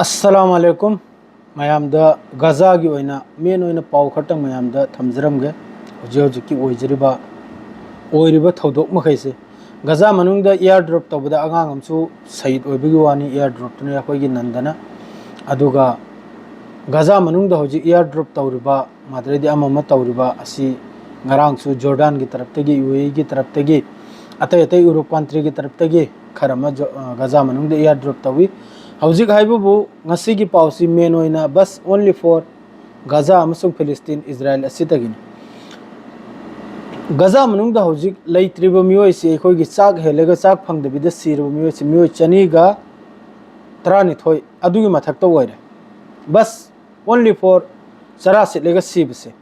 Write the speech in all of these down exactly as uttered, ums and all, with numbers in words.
ꯑꯁꯂꯥꯃꯨ ꯑꯂꯥꯏꯀꯨꯝ꯫ ꯃꯌꯥꯝꯗ ꯒꯖꯥꯒꯤ ꯑꯣꯏꯅ ꯃꯦꯟ ꯑꯣꯏꯅ ꯄꯥꯎ ꯈꯔꯇꯪ ꯃꯌꯥꯝꯗ ꯊꯝꯖꯔꯝꯒꯦ꯫ ꯍꯧꯖꯤꯛ ꯍꯧꯖꯤꯛꯀꯤ ꯑꯣꯏꯖꯔꯤꯕ ꯑꯣꯏꯔꯤꯕ ꯊꯧꯗꯣꯛ ꯃꯈꯩꯁꯦ, ꯒꯖꯥ ꯃꯅꯨꯡꯗ ꯏꯌꯥꯔ ꯗ꯭ꯔꯣꯞ ꯇꯧꯕꯗ ꯑꯉꯥꯡ ꯑꯃꯁꯨ ꯁꯍꯤꯗ ꯑꯣꯏꯕꯒꯤ ꯋꯥꯅꯤ, ꯏꯌꯥꯔ ꯗ꯭ꯔꯣꯞꯇꯨꯅ ꯑꯩꯈꯣꯏꯒꯤ ꯅꯟꯗꯅ꯫ ꯑꯗꯨꯒ ꯒꯖꯥ ꯃꯅꯨꯡꯗ ꯍꯧꯖꯤꯛ ꯏꯌꯥꯔ ꯗ꯭ꯔꯣꯞ ꯇꯧꯔꯤꯕ, ꯃꯗꯨꯗꯩꯗꯤ ꯑꯃ ꯑꯃ ꯇꯧꯔꯤꯕ ꯑꯁꯤ ꯉꯔꯥꯡꯁꯨ ꯖꯣꯔꯗꯥꯟꯒꯤ ꯇꯔꯞꯇꯒꯤ, ꯌꯨ ꯑꯦ ꯏꯒꯤ ꯇꯔꯞꯇꯒꯤ, ꯑꯇꯩ ꯑꯇꯩ ꯌꯨꯔꯣꯞ ꯀꯟꯇ꯭ꯔꯤꯒꯤ ꯇꯔꯞꯇꯒꯤ ꯈꯔ ꯑꯃ ꯖꯣ-, ꯑ, ꯒꯖꯥ ꯃꯅꯨꯡꯗ ꯏꯌꯥꯔ ꯗ꯭ꯔꯣꯞ ꯇꯧꯏ꯫ ꯍꯧꯖꯤꯛ ꯍꯥꯏꯕꯕꯨ ꯉꯁꯤꯒꯤ ꯄꯥꯎꯁꯤ ꯃꯦꯟ ꯑꯣꯏꯅ ꯕꯁ only for ꯒꯖꯥ ꯑꯃꯁꯨꯡ ꯐꯤꯂꯤꯁꯇꯤꯟ, ꯏꯖꯔꯥꯏꯜ ꯑꯁꯤꯗꯒꯤꯅꯤ꯫ ꯒꯖꯥ ꯃꯅꯨꯡꯗ ꯍꯧꯖꯤꯛ ꯂꯩꯇ꯭ꯔꯤꯕ ꯃꯤꯑꯣꯏꯁꯤ ꯑꯩꯈꯣꯏꯒꯤ ꯆꯥꯛ ꯍꯦꯜꯂꯒ ꯆꯥꯛ ꯐꯪꯗꯕꯤꯗ ꯁꯤꯔꯕ ꯃꯤꯑꯣꯏꯁꯤ ꯃꯤꯑꯣꯏ ꯆꯅꯤꯒ ꯇꯔꯥꯅꯤꯊꯣꯏ ꯑꯗꯨꯒꯤ ꯃꯊꯛꯇ ꯑꯣꯏꯔꯦ꯫ ꯕꯁ only for ꯆꯔꯥ ꯁꯤꯠꯂꯒ ꯁꯤꯕꯁꯦ꯫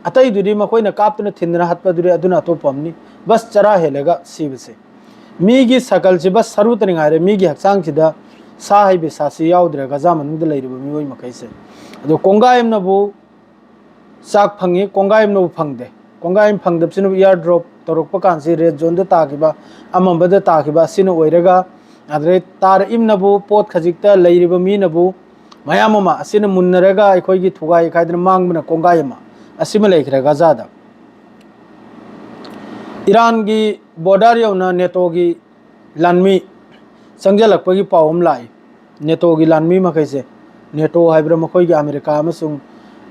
ꯑꯇꯩꯗꯨꯗꯤ ꯃꯈꯣꯏꯅ ꯀꯥꯞꯇꯨꯅ ꯊꯤꯟꯗꯅ ꯍꯥꯠꯄꯗꯨꯗꯤ ꯑꯗꯨꯅ ꯑꯇꯣꯞꯄ ꯑꯃꯅꯤ꯫ ꯕꯁ ꯆꯔꯥ ꯍꯦꯜꯂꯒ ꯁꯤꯕꯁꯦ꯫ ꯃꯤꯒꯤ ꯁꯀꯜꯁꯤ ꯕꯁ ꯁꯔꯨꯇꯅꯤ ꯉꯥꯏꯔꯦ, ꯃꯤꯒꯤ ꯍꯛꯆꯥꯡꯁꯤꯗ ꯁꯥ ꯍꯥꯏꯕ ꯁꯥꯁꯤ ꯌꯥꯎꯗ꯭ꯔꯦ ꯒꯖꯥ ꯃꯅꯨꯡꯗ ꯂꯩꯔꯤꯕ ꯃꯤꯑꯣꯏ ꯃꯈꯩꯁꯦ꯫ ꯑꯗꯣ ꯀꯣꯡꯒꯥꯏ ꯑꯃꯅꯕꯨ ꯆꯥꯛ ꯐꯪꯉꯤ, ꯀꯣꯡꯒꯥꯏ ꯑꯃꯅꯕꯨ ꯐꯪꯗꯦ꯫ ꯀꯣꯡꯒꯥꯏ ꯑꯃ ꯐꯪꯗꯕꯁꯤꯅꯕꯨ ꯏꯌꯥꯔ ꯗ꯭ꯔꯣꯞ ꯇꯧꯔꯛꯄ ꯀꯥꯟꯁꯤ ꯔꯦꯗ ꯖꯣꯟꯗ ꯇꯥꯈꯤꯕ, ꯑꯃꯝꯕꯗ ꯇꯥꯈꯤꯕ ꯑꯁꯤꯅ ꯑꯣꯏꯔꯒ, ꯑꯗꯨꯗꯩ ꯇꯥꯔꯛꯏꯕꯅꯕꯨ ꯄꯣꯠ ꯈꯖꯤꯛꯇ ꯂꯩꯔꯤꯕ ꯃꯤꯅꯕꯨ ꯃꯌꯥꯝ ꯑꯃ ꯑꯁꯤꯅ ꯃꯨꯟꯅꯔꯒ ꯑꯩꯈꯣꯏꯒꯤ ꯊꯨꯒꯥꯏ ꯈꯥꯏꯗꯅ ꯃꯥꯡꯕꯅ ꯀꯣꯡꯒꯥꯏ ꯑꯃ ꯑꯁꯤꯃ ꯂꯩꯈ꯭ꯔꯦ ꯒꯖꯥꯗ꯫ ꯏꯔꯥꯟꯒꯤ ꯕꯣꯔꯗꯔ ꯌꯧꯅ ꯅꯦꯇꯣꯒꯤ ꯂꯥꯟꯃꯤ ꯆꯪꯁꯤꯜꯂꯛꯄꯒꯤ ꯄꯥꯎ ꯑꯃ ꯂꯥꯛꯏ꯫ ꯅꯦꯇꯣꯒꯤ ꯂꯥꯟꯃꯤ ꯃꯈꯩꯁꯦ, ꯅꯦꯇꯣ ꯍꯥꯏꯕ꯭ꯔꯥ, ꯃꯈꯣꯏꯒꯤ ꯑꯃꯦꯔꯤꯀꯥ ꯑꯃꯁꯨꯡ,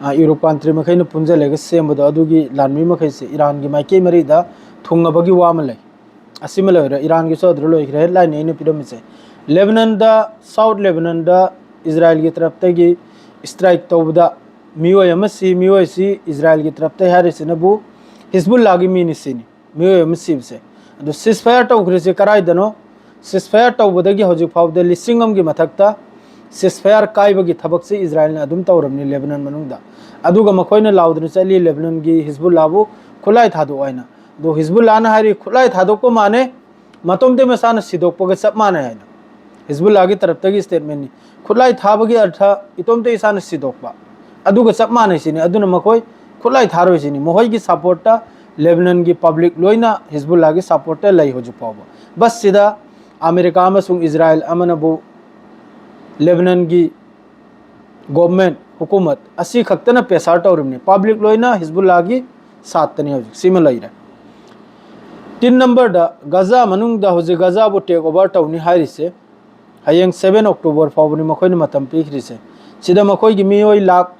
ꯑ, ꯌꯨꯔꯣꯞ ꯀꯟꯇ꯭ꯔꯤ ꯃꯈꯩꯅ ꯄꯨꯟꯁꯤꯜꯂꯒ ꯁꯦꯝꯕꯗꯣ, ꯑꯗꯨꯒꯤ ꯂꯥꯟꯃꯤ ꯃꯈꯩꯁꯦ ꯏꯔꯥꯟꯒꯤ ꯃꯥꯏꯀꯩ ꯃꯔꯤꯗ ꯊꯨꯡꯉꯕꯒꯤ ꯋꯥ ꯑꯃ ꯂꯩ꯫ ꯑꯁꯤꯃ ꯂꯣꯏꯔꯦ, ꯏꯔꯥꯟꯒꯤꯁꯨ ꯑꯗꯨꯗ ꯂꯣꯏꯈ꯭ꯔꯦ꯫ ꯍꯦꯗꯂꯥꯏꯟꯅꯤ ꯑꯩꯅ ꯄꯤꯔꯝꯃꯤꯁꯦ꯫ ꯂꯦꯕꯅꯟꯗ, ꯁꯥꯎꯠ ꯂꯦꯕꯅꯟꯗ ꯏꯖꯔꯥꯏꯜꯒꯤ ꯇꯔꯞꯇꯒꯤ ꯏꯁꯇ꯭ꯔꯥꯏꯛ ꯇꯧꯕꯗ ꯃꯤꯑꯣꯏ ꯑꯃ ꯁꯤ, ꯃꯤꯑꯣꯏ ꯑꯁꯤ ꯏꯖꯔꯥꯏꯜꯒꯤ ꯇꯔꯞꯇꯒꯤ ꯍꯥꯏꯔꯤꯁꯤꯅꯕꯨ ꯍꯤꯖꯕꯨꯜꯂꯥꯒꯤ ꯃꯤꯅꯤ ꯁꯤꯅꯤ, ꯃꯤꯑꯣꯏ ꯑꯃ ꯁꯤꯕꯁꯦ꯫ ꯑꯗꯣ ꯁꯤꯁꯐꯥꯌꯔ ꯇꯧꯈ꯭ꯔꯤꯁꯦ ꯀꯔꯥꯏꯗꯅꯣ? ꯁꯤꯁꯐꯥꯌꯔ ꯇꯧꯕꯗꯒꯤ ꯍꯧꯖꯤꯛ ꯐꯥꯎꯕꯗ ꯂꯤꯁꯤꯡ ꯑꯃꯒꯤ ꯃꯊꯛꯇ ꯁꯤꯁꯐꯥꯌꯔ ꯀꯥꯏꯕꯒꯤ ꯊꯕꯛꯁꯦ ꯏꯖꯔꯥꯏꯜꯅ ꯑꯗꯨꯝ ꯇꯧꯔꯕꯅꯤ ꯂꯦꯕꯅꯟ ꯃꯅꯨꯡꯗ꯫ ꯑꯗꯨꯒ ꯃꯈꯣꯏꯅ ꯂꯥꯎꯗꯨꯅ ꯆꯠꯂꯤ ꯂꯦꯕꯅꯟꯒꯤ ꯍꯤꯖꯕꯨꯜꯂꯥꯕꯨ ꯈꯨꯠꯂꯥꯏ ꯊꯥꯗꯣꯛꯑꯣ ꯍꯥꯏꯅ꯫ ꯑꯗꯣ ꯍꯤꯖꯕꯨꯜꯂꯥꯅ ꯍꯥꯏꯔꯤ ꯈꯨꯠꯂꯥꯏ ꯊꯥꯗꯣꯛꯄ ꯃꯥꯟꯅꯩ, ꯃꯇꯣꯝꯇ ꯃꯁꯥꯅ ꯁꯤꯗꯣꯛꯄꯒ ꯆꯞ ꯃꯥꯟꯅꯩ ꯍꯥꯏꯅ꯫ ꯍꯤꯖꯕꯨꯜꯂꯥꯒꯤ ꯇꯔꯞꯇꯒꯤ ꯁ꯭ꯇꯦꯠꯃꯦꯟꯅꯤ꯫ ꯈꯨꯠꯂꯥꯏ ꯊꯥꯕꯒꯤ ꯑꯔꯊ ꯏꯇꯣꯝꯇ ꯏꯁꯥꯅ ꯁꯤꯗꯣꯛꯄ, ꯑꯗꯨꯒ ꯆꯞ ꯃꯥꯟꯅꯩ ꯁꯤꯅꯤ꯫ ꯑꯗꯨꯅ ꯃꯈꯣꯏ ꯈꯨꯠꯂꯥꯏ ꯊꯥꯔꯣꯏ ꯁꯤꯅꯤ꯫ ꯃꯈꯣꯏꯒꯤ ꯁꯞꯄꯣꯔꯠꯇ ꯂꯦꯕꯅꯟꯒꯤ ꯄꯕ꯭ꯂꯤꯛ ꯂꯣꯏꯅ ꯍꯤꯖꯕꯨꯜꯂꯥꯒꯤ ꯁꯞꯄꯣꯔꯠꯇ ꯂꯩ ꯍꯧꯖꯤꯛ ꯐꯥꯎꯕ꯫ ꯕꯁꯁꯤꯗ ꯑꯃꯦꯔꯤꯀꯥ ꯑꯃꯁꯨꯡ ꯏꯖꯔꯥꯏꯜ ꯑꯃꯅꯕꯨ ꯂꯦꯕꯅꯟꯒꯤ ꯒꯣꯚꯔꯟꯃꯦꯟꯠ, ꯍꯨꯀꯨꯃꯠ ꯑꯁꯤ ꯈꯛꯇꯅ ꯄ꯭ꯔꯦꯁꯔ ꯇꯧꯔꯤꯕꯅꯤ꯫ ꯄꯕ꯭ꯂꯤꯛ ꯂꯣꯏꯅ ꯍꯤꯖꯕꯨꯜꯂꯥꯒꯤ ꯁꯥꯠꯇꯅꯤ ꯍꯧꯖꯤꯛ꯫ ꯁꯤꯃ ꯂꯩꯔꯦ꯫ ꯇꯤꯟ ꯅꯝꯕꯔꯗ, ꯒꯖꯥ ꯃꯅꯨꯡꯗ ꯍꯧꯖꯤꯛ ꯒꯖꯥꯕꯨ ꯇꯦꯛ ꯑꯣꯚꯔ ꯇꯧꯅꯤ ꯍꯥꯏꯔꯤꯁꯦ ꯍꯌꯦꯡ ꯁꯚꯦꯟ ꯑꯣꯛꯇꯣꯕꯔ ꯐꯥꯎꯕꯅꯤ ꯃꯈꯣꯏꯅ ꯃꯇꯝ ꯄꯤꯈ꯭ꯔꯤꯁꯦ꯫ ꯁꯤꯗ ꯃꯈꯣꯏꯒꯤ ꯃꯤꯑꯣꯏ ꯂꯥꯈ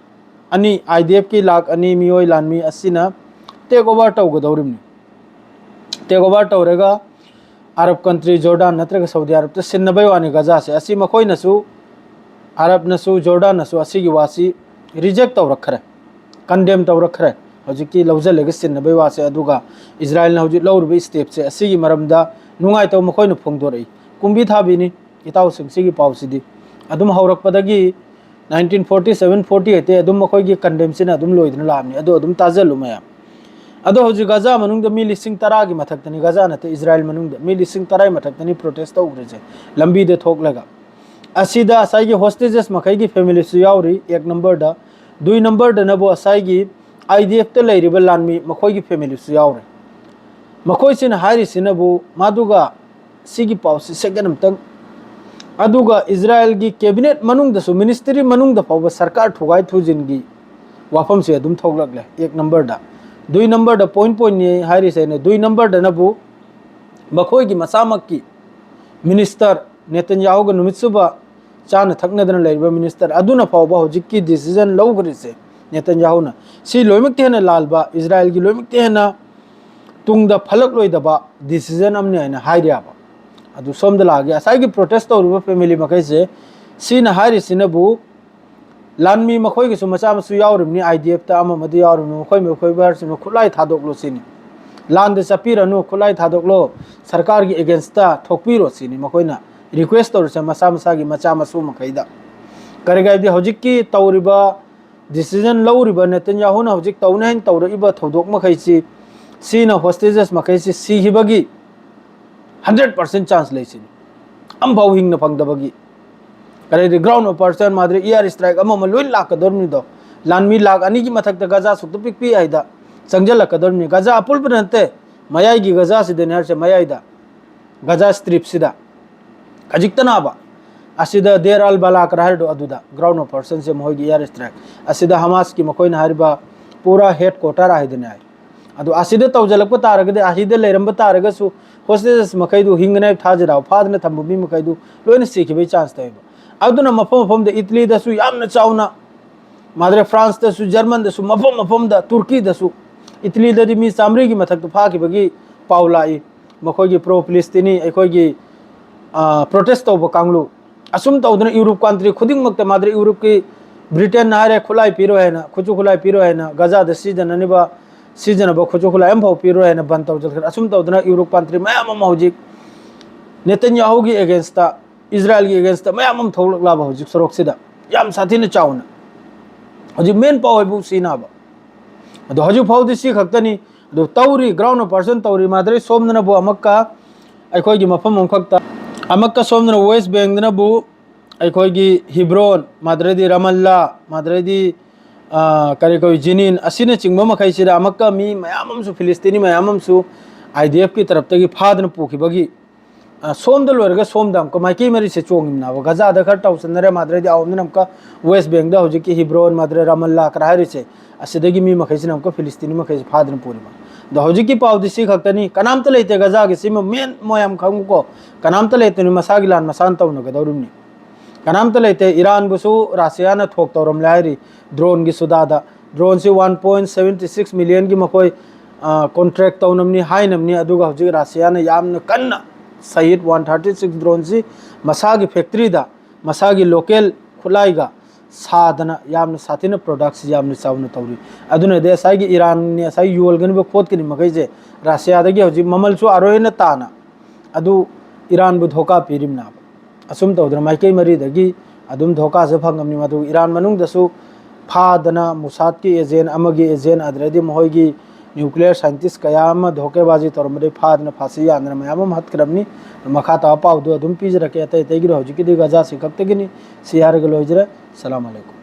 ꯑꯅꯤ, ꯑꯥꯏ ꯗꯤ ꯑꯦꯐꯀꯤ ꯂꯥꯈ ꯑꯅꯤ ꯃꯤꯑꯣꯏ ꯂꯥꯟꯃꯤ ꯑꯁꯤꯅ ꯇꯦꯛ ꯑꯣꯚꯔ ꯇꯧꯒꯗꯧꯔꯤꯕꯅꯤ꯫ ꯇꯦꯛ ꯑꯣꯚꯔ ꯇꯧꯔꯒ ꯑꯔꯕ ꯀꯟꯇ꯭ꯔꯤ ꯖꯣꯔꯗꯥꯟ ꯅꯠꯇ꯭ꯔꯒ ꯁꯧꯗꯤ ꯑꯔꯕꯇ ꯁꯤꯟꯅꯕꯩ ꯋꯥꯅꯤ ꯒꯖꯥꯁꯦ꯫ ꯑꯁꯤ ꯃꯈꯣꯏꯅꯁꯨ, ꯑꯔꯕꯅꯁꯨ ꯖꯣꯔꯗꯥꯟꯅꯁꯨ ꯑꯁꯤꯒꯤ ꯋꯥꯁꯤ ꯔꯤꯖꯦꯛ ꯇꯧꯔꯛꯈ꯭ꯔꯦ, ꯀꯟꯗꯦꯝ ꯇꯧꯔꯛꯈ꯭ꯔꯦ꯫ ꯍꯧꯖꯤꯛꯀꯤ ꯂꯧꯁꯤꯜꯂꯒ ꯁꯤꯟꯅꯕꯩ ꯋꯥꯁꯦ꯫ ꯑꯗꯨꯒ ꯏꯖꯔꯥꯏꯜꯅ ꯍꯧꯖꯤꯛ ꯂꯧꯔꯤꯕ ꯁ꯭ꯇꯦꯞꯁꯦ, ꯑꯁꯤꯒꯤ ꯃꯔꯝꯗ ꯅꯨꯡꯉꯥꯏꯇꯕ ꯃꯈꯣꯏꯅ ꯐꯣꯡꯗꯣꯔꯛꯏ꯫ ꯀꯨꯝꯕꯤ ꯊꯥꯕꯤꯅꯤ ꯏꯇꯥꯎꯁꯤꯡ꯫ ꯁꯤꯒꯤ ꯄꯥꯎꯁꯤꯗꯤ ꯑꯗꯨꯝ ꯍꯧꯔꯛꯄꯗꯒꯤ ꯅꯥꯏꯟꯇꯤꯟ ꯐꯣꯔꯇꯤ ꯁꯚꯦꯟ ꯐꯣꯔꯇꯤ ꯑꯩꯠꯇꯩ ꯑꯗꯨꯝ ꯃꯈꯣꯏꯒꯤ ꯀꯟꯗꯦꯝꯁꯤꯅ ꯑꯗꯨꯝ ꯂꯣꯏꯗꯅ ꯂꯥꯛꯑꯕꯅꯤ꯫ ꯑꯗꯣ ꯑꯗꯨꯝ ꯇꯥꯖꯜꯂꯨ ꯃꯌꯥꯝ꯫ ꯑꯗꯣ ꯍꯧꯖꯤꯛ ꯒꯖꯥ ꯃꯅꯨꯡꯗ ꯃꯤ ꯂꯤꯁꯤꯡ ꯇꯔꯥꯒꯤ ꯃꯊꯛꯇꯅꯤ, ꯒꯖꯥ ꯅꯠꯇꯦ, ꯏꯖꯔꯥꯏꯜ ꯃꯅꯨꯡꯗ ꯃꯤ ꯂꯤꯁꯤꯡ ꯇꯔꯥꯒꯤ ꯃꯊꯛꯇꯅꯤ ꯄ꯭ꯔꯣꯇꯦꯁ ꯇꯧꯈ꯭ꯔꯤꯁꯦ ꯂꯝꯕꯤꯗ ꯊꯣꯛꯂꯒ꯫ ꯑꯁꯤꯗ ꯉꯁꯥꯏꯒꯤ ꯍꯣꯁꯇꯦꯖꯦꯁ ꯃꯈꯩꯒꯤ ꯐꯦꯃꯤꯂꯤꯁꯨ ꯌꯥꯎꯔꯤ ꯑꯦꯛ ꯅꯝꯕꯔꯗ꯫ ꯗꯨꯏ ꯅꯝꯕꯔꯗꯅꯕꯨ ꯉꯁꯥꯏꯒꯤ ꯑꯥꯏ ꯗꯤ ꯑꯦꯐꯇ ꯂꯩꯔꯤꯕ ꯂꯥꯟꯃꯤ ꯃꯈꯣꯏꯒꯤ ꯐꯦꯃꯤꯂꯤꯁꯨ ꯌꯥꯎꯔꯤ꯫ ꯃꯈꯣꯏꯁꯤꯅ ꯍꯥꯏꯔꯤꯁꯤꯅꯕꯨ ꯃꯗꯨꯒ ꯁꯤꯒꯤ ꯄꯥꯎꯁꯤ ꯁꯦꯀꯦꯟ ꯑꯝꯇꯪ꯫ ꯑꯗꯨꯒ ꯏꯖꯔꯥꯏꯜꯒꯤ ꯀꯦꯕꯤꯅꯦꯠ ꯃꯅꯨꯡꯗꯁꯨ, ꯃꯤꯅꯤꯁꯇ꯭ꯔꯤ ꯃꯅꯨꯡꯗ ꯐꯥꯎꯕ ꯁꯔꯀꯥꯔ ꯊꯨꯒꯥꯏ ꯊꯨꯖꯤꯟꯒꯤ ꯋꯥꯐꯝꯁꯦ ꯑꯗꯨꯝ ꯊꯣꯛꯂꯛꯂꯦ ꯑꯦꯛ ꯅꯝꯕꯔꯗ꯫ ꯗꯨꯏ ꯅꯝꯕꯔꯗ ꯄꯣꯏꯟ ꯄꯣꯏꯟꯅꯤ ꯍꯥꯏꯔꯤꯁꯦ ꯑꯩꯅ꯫ ꯗꯨꯏ ꯅꯝꯕꯔꯗꯅꯕꯨ ꯃꯈꯣꯏꯒꯤ ꯃꯁꯥꯃꯛꯀꯤ ꯃꯤꯅꯤꯁꯇꯔ ꯅꯦꯇꯟꯌꯥꯍꯨꯒ ꯅꯨꯃꯤꯠ ꯁꯨꯕ ꯆꯥꯅ ꯊꯛꯅꯗꯅ ꯂꯩꯔꯤꯕ ꯃꯤꯅꯤꯁꯇꯔ ꯑꯗꯨꯅ ꯐꯥꯎꯕ ꯍꯧꯖꯤꯛꯀꯤ ꯗꯤꯁꯤꯖꯟ ꯂꯧꯈ꯭ꯔꯤꯁꯦ ꯅꯦꯇꯟꯌꯥꯍꯨꯅ, ꯁꯤ ꯂꯣꯏꯅꯃꯛꯇꯤ ꯍꯦꯟꯅ ꯂꯥꯜꯕ, ꯏꯖꯔꯥꯏꯜꯒꯤ ꯂꯣꯏꯅꯃꯛꯇꯤ ꯍꯦꯟꯅ ꯇꯨꯡꯗ ꯐꯠꯂꯛꯂꯣꯏꯗꯕ ꯗꯤꯁꯤꯖꯟ ꯑꯃꯅꯤ ꯍꯥꯏꯅ ꯍꯥꯏꯔꯤꯑꯕ꯫ ꯑꯗꯨ ꯁꯣꯝꯗ ꯂꯥꯛꯑꯒꯦ, ꯉꯁꯥꯏꯒꯤ ꯄ꯭ꯔꯣꯇꯦꯁ ꯇꯧꯔꯤꯕ ꯐꯦꯃꯤꯂꯤ ꯃꯈꯩꯁꯦ ꯁꯤꯅ ꯍꯥꯏꯔꯤꯁꯤꯅꯕꯨ ꯂꯥꯟꯃꯤ ꯃꯈꯣꯏꯒꯤꯁꯨ ꯃꯆꯥ ꯃꯁꯨ ꯌꯥꯎꯔꯤꯕꯅꯤ, ꯑꯥꯏ ꯗꯤ ꯑꯦꯐꯇ ꯑꯃ ꯑꯃꯗ ꯌꯥꯎꯔꯤꯕꯅꯤ, ꯃꯈꯣꯏ ꯃꯈꯣꯏ ꯚꯥꯔꯠꯁꯤꯡꯅ ꯈꯨꯠꯂꯥꯏ ꯊꯥꯗꯣꯛꯂꯣ ꯁꯤꯅꯤ꯫ ꯂꯥꯟꯗ ꯆꯠꯄꯤꯔꯅꯨ, ꯈꯨꯠꯂꯥꯏ ꯊꯥꯗꯣꯛꯂꯣ, ꯁꯔꯀꯥꯔꯒꯤ ꯑꯦꯒꯦꯟꯁꯇ ꯊꯣꯛꯄꯤꯔꯣ ꯁꯤꯅꯤ ꯃꯈꯣꯏꯅ ꯔꯤꯀ꯭ꯋꯦꯁ ꯇꯧꯔꯤꯁꯦ ꯃꯁꯥ ꯃꯁꯥꯒꯤ ꯃꯆꯥ ꯃꯁꯨ ꯃꯈꯩꯗ꯫ ꯀꯔꯤꯒꯤ ꯍꯥꯏꯕꯗꯤ ꯍꯧꯖꯤꯛꯀꯤ ꯇꯧꯔꯤꯕ ꯗꯤꯁꯤꯖꯟ ꯂꯧꯔꯤꯕ ꯅꯦꯇꯟꯌꯥꯍꯨꯅ ꯍꯧꯖꯤꯛ ꯇꯧꯅꯤ ꯍꯥꯏꯅ ꯇꯧꯔꯛꯏꯕ ꯊꯧꯗꯣꯛ ꯃꯈꯩꯁꯤ, ꯁꯤꯅ ꯍꯣꯁꯇꯦꯖꯦꯁ ꯃꯈꯩꯁꯤ ꯁꯤꯈꯤꯕꯒꯤ ꯍꯟꯗ꯭ꯔꯦꯠ ꯄꯥꯔꯁꯦꯟ ꯆꯥꯟꯁ ꯂꯩꯁꯤꯅꯤ, ꯑꯝꯐꯥꯎ ꯍꯤꯡꯅ ꯐꯪꯗꯕꯒꯤ꯫ ꯀꯔꯤꯗꯤ ꯒ꯭ꯔꯥꯎꯟ ꯑꯣꯄꯔꯦꯁꯟ ꯃꯥꯗ꯭ꯔꯤ ꯏꯌꯥꯔ ꯏꯁꯇ꯭ꯔꯥꯏꯛ ꯑꯃ ꯑꯃ ꯂꯣꯏ ꯂꯥꯛꯀꯗꯧꯔꯤꯕꯅꯤꯗꯣ꯫ ꯂꯥꯟꯃꯤ ꯂꯥꯛ ꯑꯅꯤꯒꯤ ꯃꯊꯛꯇ ꯒꯖꯥ ꯁꯨꯛꯇ ꯄꯤꯛꯄꯤ ꯍꯥꯏꯗ ꯆꯪꯁꯤꯜꯂꯛꯀꯗꯧꯔꯤꯕꯅꯤ꯫ ꯒꯖꯥ ꯑꯄꯨꯜꯕ ꯅꯠꯇꯦ, ꯃꯌꯥꯏꯒꯤ ꯒꯖꯥꯁꯤꯗꯅꯦ ꯍꯥꯏꯔꯤꯁꯦ, ꯃꯌꯥꯏꯗ ꯒꯖꯥ ꯁ꯭ꯇ꯭ꯔꯤꯞꯁꯤꯗ ꯈꯖꯤꯛꯇꯅꯥꯕ꯫ ꯑꯁꯤꯗ ꯗꯦꯔ ꯑꯜ ꯕꯂꯥꯀꯔ ꯍꯥꯏꯔꯤꯗꯣ ꯑꯗꯨꯗ ground operationꯁꯦ ꯃꯈꯣꯏꯒꯤ air strike ꯑꯁꯤꯗ ꯍꯃꯥꯁꯀꯤ ꯃꯈꯣꯏꯅ ꯍꯥꯏꯔꯤꯕ ꯄꯨꯔꯥ headquarter ꯍꯥꯏꯗꯨꯅꯤ ꯍꯥꯏ꯫ ꯑꯗꯣ ꯑꯁꯤꯗ ꯇꯧꯁꯤꯜꯂꯛꯄ ꯇꯥꯔꯒꯗꯤ, ꯑꯁꯤꯗ ꯂꯩꯔꯝꯕ ꯇꯥꯔꯒꯁꯨ hostages ꯃꯈꯩꯗꯨ ꯍꯤꯡꯒꯅꯤ ꯍꯥꯏꯕ ꯊꯥꯖꯗꯕ, ꯐꯥꯗꯅ ꯊꯝꯕ ꯃꯤ ꯃꯈꯩꯗꯨ ꯂꯣꯏꯅ ꯁꯤꯈꯤꯕꯒꯤ chance ꯂꯩꯕ꯫ ꯑꯗꯨꯅ ꯃꯐꯝ ꯃꯐꯝꯗ ꯏꯇꯂꯤꯗꯁꯨ ꯌꯥꯝꯅ ꯆꯥꯎꯅ, ꯃꯥꯗ꯭ꯔꯦ ꯐ꯭ꯔꯥꯟꯁꯇꯁꯨ, ꯖꯔꯃꯟꯗꯁꯨ, ꯃꯐꯝ ꯃꯐꯝꯗ, ꯇꯨꯔꯀꯤꯗꯁꯨ, ꯏꯇꯂꯤꯗꯗꯤ ꯃꯤ ꯆꯥꯃꯔꯤꯒꯤ ꯃꯊꯛꯇ ꯐꯥꯈꯤꯕꯒꯤ ꯄꯥꯎ ꯂꯥꯛꯏ꯫ ꯃꯈꯣꯏꯒꯤ pro Palestine ꯑꯩꯈꯣꯏꯒꯤ, ꯑ, protest ꯇꯧꯕ ꯀꯥꯡꯂꯨꯞ ꯑꯁꯨꯝ ꯇꯧꯗꯅ ꯌꯨꯔꯣꯞ country ꯈꯨꯗꯤꯡꯃꯛꯇ, ꯃꯥꯗ꯭ꯔꯦ ꯌꯨꯔꯣꯞꯀꯤ ꯕ꯭ꯔꯤꯇꯦꯟꯅ ꯍꯥꯏꯔꯦ, ꯈꯨꯠꯂꯥꯏ ꯄꯤꯔꯣꯏ ꯍꯥꯏꯅ, ꯈꯨꯠꯁꯨ ꯈꯨꯠꯂꯥꯏ ꯄꯤꯔꯣꯏ ꯍꯥꯏꯅ, ꯒꯖꯥꯗ ꯁꯤꯖꯤꯟꯅꯅꯕ, ꯁꯤꯖꯤꯟꯅꯕ ꯈꯨꯠꯁꯨ ꯈꯨꯠꯂꯥꯏ ꯑꯃꯐꯥꯎ ꯄꯤꯔꯣꯏ ꯍꯥꯏꯅ ꯕꯟ ꯇꯧꯖꯈ꯭ꯔꯦ꯫ ꯑꯁꯨꯝ ꯇꯧꯗꯅ ꯌꯨꯔꯣꯞ country ꯃꯌꯥꯝ ꯑꯃ ꯍꯧꯖꯤꯛ ꯅꯦꯇꯟꯌꯥꯍꯨꯒꯤ againstꯇ, ꯏꯁꯔꯥꯌꯦꯜꯒꯤ againstꯇ ꯃꯌꯥꯝ ꯑꯃ ꯊꯣꯛꯂꯛꯂꯕ ꯍꯧꯖꯤꯛ ꯁꯣꯔꯣꯛꯁꯤꯗ ꯌꯥꯝ ꯁꯥꯊꯤꯅ ꯆꯥꯎꯅ꯫ ꯍꯧꯖꯤꯛ ꯃꯦꯟ ꯄꯥꯎ ꯍꯥꯏꯕꯨ ꯁꯤꯅꯕ꯫ ꯑꯗꯣ ꯍꯧꯖꯤꯛ ꯐꯥꯎꯗꯤ ꯁꯤ ꯈꯛꯇꯅꯤ꯫ ꯑꯗꯨ ꯇꯧꯔꯤ, ground operation ꯇꯧꯔꯤ꯫ ꯃꯥꯗ꯭ꯔꯦ ꯁꯣꯝꯗꯅꯕꯨ ꯑꯃꯛꯀ ꯑꯩꯈꯣꯏꯒꯤ ꯃꯐꯝ ꯑꯃꯈꯛꯇ, ꯑꯃꯛꯀ ꯁꯣꯝꯗꯅ West Bankꯗꯅꯕꯨ ꯑꯩꯈꯣꯏꯒꯤ ꯍꯤꯕ꯭ꯔꯣꯟ, ꯃꯥꯗ꯭ꯔꯦꯗꯤ ꯔꯥꯃꯜꯂꯥ, ꯃꯥꯗ꯭ꯔꯦꯗꯤ, ꯑ, ꯀꯔꯤ ꯀꯔꯤ, ꯖꯤꯅꯤꯟ ꯑꯁꯤꯅꯆꯤꯡꯕ ꯃꯈꯩꯁꯤꯗ ꯑꯃꯛꯀ ꯃꯤ ꯃꯌꯥꯝ ꯑꯃꯁꯨ, ꯐꯤꯂꯤꯁꯇꯤꯅꯤ ꯃꯌꯥꯝ ꯑꯃꯁꯨ IDFꯀꯤ ꯇꯔꯞꯇꯒꯤ ꯐꯥꯗꯅ ꯄꯨꯈꯤꯕꯒꯤ, ꯑ, ꯁꯣꯝꯗ ꯂꯣꯏꯔꯒ ꯁꯣꯝꯗ ꯑꯃꯨꯛꯀ ꯃꯥꯏꯀꯩ ꯃꯔꯤꯁꯦ ꯆꯣꯡꯉꯤꯕꯅꯦꯕ꯫ ꯒꯖꯥꯗ ꯈꯔ ꯇꯧꯁꯟꯅꯔꯦ, ꯃꯥꯗ꯭ꯔꯦꯗꯤ ꯑꯥꯎꯝꯗꯅ ꯑꯃꯨꯛꯀ West Bankꯗ ꯍꯧꯖꯤꯛꯀꯤ ꯍꯤꯕ꯭ꯔꯣꯟ, ꯃꯥꯗ꯭ꯔꯦ ꯔꯥꯃꯜꯂꯥ ꯈꯔ ꯍꯥꯏꯔꯤꯁꯦ, ꯑꯁꯤꯗꯒꯤ ꯃꯤ ꯃꯈꯩꯁꯤꯅ ꯑꯃꯨꯛꯀ ꯐꯤꯂꯤꯁꯇꯤꯅꯤ ꯃꯈꯩꯁꯦ ꯐꯥꯗꯅ ꯄꯨꯔꯤꯕ꯫ ꯑꯗꯣ ꯍꯧꯖꯤꯛꯀꯤ ꯄꯥꯎꯗꯤ ꯁꯤ ꯈꯛꯇꯅꯤ, ꯀꯅꯥꯝꯇ ꯂꯩꯇꯦ ꯒꯖꯥꯒꯤ꯫ ꯁꯤꯃ ꯃꯦꯟ ꯃꯌꯥꯝ ꯈꯪꯉꯨꯀꯣ, ꯀꯅꯥꯝꯇ ꯂꯩꯇꯕꯅꯤ, ꯃꯁꯥꯒꯤ ꯂꯥꯟ ꯃꯁꯥꯅ ꯇꯧꯅꯒꯗꯧꯔꯤꯕꯅꯤ꯫ ꯀꯅꯥꯝꯇ ꯂꯩꯇꯦ꯫ ꯏꯔꯥꯟꯕꯨꯁꯨ ꯔꯁꯤꯌꯥꯅ ꯊꯣꯛ ꯇꯧꯔꯝꯂꯦ ꯍꯥꯏꯔꯤ, droneꯒꯤ ꯁꯨꯗꯥꯗ꯫ Droneꯁꯤ one point seventy six millionꯒꯤ ꯃꯈꯣꯏ, ꯑ, contract ꯇꯧꯅꯕꯅꯤ ꯍꯥꯏꯅꯕꯅꯤ, ꯑꯗꯨꯒ ꯍꯧꯖꯤꯛ ꯔꯁꯤꯌꯥꯅ ꯌꯥꯝꯅ ꯀꯟꯅ ꯁꯍꯤꯗ one thirty six droneꯁꯤ ꯃꯁꯥꯒꯤ factoryꯗ, ꯃꯁꯥꯒꯤ local ꯈꯨꯠꯂꯥꯏꯒ ꯁꯥꯗꯅ ꯌꯥꯝꯅ ꯁꯥꯊꯤꯅ productꯁꯤ ꯌꯥꯝꯅ ꯆꯥꯎꯅ ꯇꯧꯔꯤ꯫ ꯑꯗꯨꯅꯗꯤ ꯉꯁꯥꯏꯒꯤ ꯏꯔꯥꯟꯅꯤ, ꯉꯁꯥꯏ ꯌꯣꯜꯒꯅꯤꯕ ꯈꯣꯠꯀꯅꯤ ꯃꯈꯩꯁꯦ ꯔꯁꯤꯌꯥꯗꯒꯤ ꯍꯧꯖꯤꯛ ꯃꯃꯜꯁꯨ ꯑꯔꯣꯏꯅ ꯇꯥꯅ ꯑꯗꯨ ꯏꯔꯥꯟꯕꯨ ꯙꯣꯀꯥ ꯄꯤꯔꯤꯕꯅꯦꯕ꯫ ꯑꯁꯨꯝ ꯇꯧꯗꯅ ꯃꯥꯏꯀꯩ ꯃꯔꯤꯗꯒꯤ ꯑꯗꯨꯝ ꯙꯣꯀꯥꯁꯦ ꯐꯪꯉꯝꯅꯤ꯫ ꯃꯗꯨ ꯏꯔꯥꯟ ꯃꯅꯨꯡꯗꯁꯨ ꯐꯥꯗꯅ ꯃꯨꯁꯥꯗꯀꯤ agent, ꯑꯃꯒꯤ agent, ꯑꯗꯨꯗꯩꯗꯤ ꯃꯈꯣꯏꯒꯤ nuclear scientist ꯀꯌꯥ ꯑꯃ ꯙꯣꯀꯦꯕꯥꯖꯤ ꯇꯧꯔꯝꯕꯗꯒꯤ ꯐꯥꯗꯅ ꯐꯥꯁꯤ ꯌꯥꯟꯗꯅ ꯃꯌꯥꯝ ꯑꯃ ꯍꯠꯈ꯭ꯔꯕꯅꯤ꯫ ꯃꯈꯥ ꯇꯥꯕ ꯄꯥꯎꯗꯨ ꯑꯗꯨꯝ ꯄꯤꯖꯔꯛꯀꯦ꯫ ꯑꯇꯩ ꯑꯇꯩꯒꯤꯗꯤ ꯍꯧꯖꯤꯛꯀꯤꯗꯤ ꯒꯖꯥꯁꯤ ꯈꯛꯇꯒꯤꯅꯤ꯫ ꯁꯤ ꯍꯥꯏꯔꯒ ꯂꯣꯏꯖꯔꯦ꯫ ꯁꯂꯥꯝ ꯑꯂꯩꯀꯨꯝ꯫